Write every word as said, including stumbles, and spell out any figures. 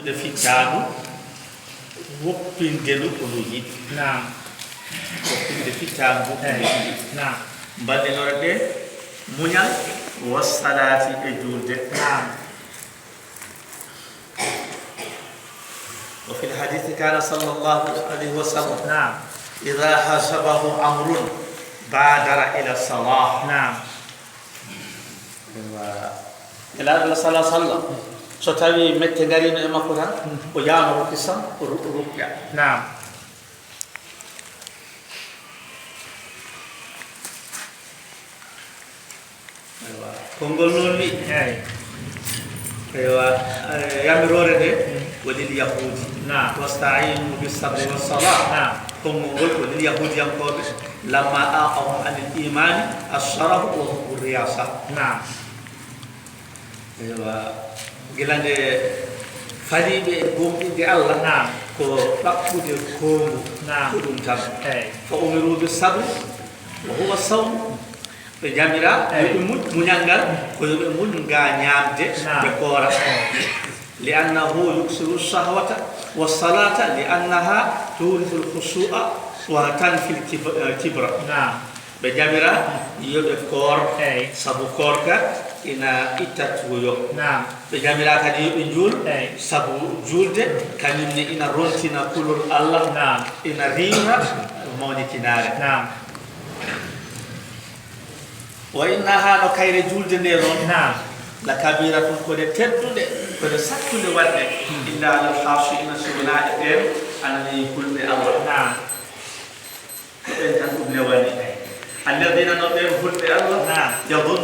Nde fittaandu, woppinde ndu ko ndu yiɗi. Naam. Woppinde fittaandu ndu ko ndu Eey. Yiɗi. Naam. Mballinore ɓe muñal, wassalaati e juulde. Naam. وفي الحديث كان صلى الله عليه وسلم Naam. إذا حزبه أمر بادر إلى الصلاة. Naam. Ewa. Nelaaɗo Allah sallallahu alaihi wasallam, so tawi mette ngariino e makko tan, o yaano rokki sam, o ru-, rukka. Naam. Ewa. Konngol noon wi. Eey. Ewa, eh, yamiroore nde, Mm. ko lil yahuudi. Naam. Wasta'inu bis sabri was salah. Naam. Konngol ngol ko lil yahuudiyankooɓe. Lamma a'tahum anil imaani asharahu wa hubbu riyasa. Naam. Ewa, gila nde faliiɓe e gomɗinde Allah, Naam. Ko ɗaɓɓude koongu, Naam. Ko ɗum tan. Eey. Fa umiru bis sabri, wa huwa sawm. Ɓe jamira, Eey. Yo ɓe muñ, muñal ngal, ko yo ɓe muñ ngaa ñaamde, Naam. Ɓe koora. Eey. Li annahu yuksiru shahwata wa salata, li annaha turisul khushu'a wa tanfil kib-, eh, kibra. Naam. Ɓe jamira yo ɓe koor, Eey. Sabu koorka ina itta tuuyo. Naam. Ɓe jamira kadi yo ɓe njuul, Eey. Sabu juulde kañum ne ina rontina kulol Allah, Naam. Ina riiwna mawnikinaare. Naam. Wa innaha, no kayre juulde nde noon, Naam. La kabiratun, ko nde teddude, ko nde sattunde waɗde, Hmm. Illa alal khashi'ina, si wonaa e ɓeen ana ni hulɓe Allah. Naam. Ko ɓeen tan ɗum newani. Alladina, no ɓeen hulɓe Allah, Naam. Yadunnu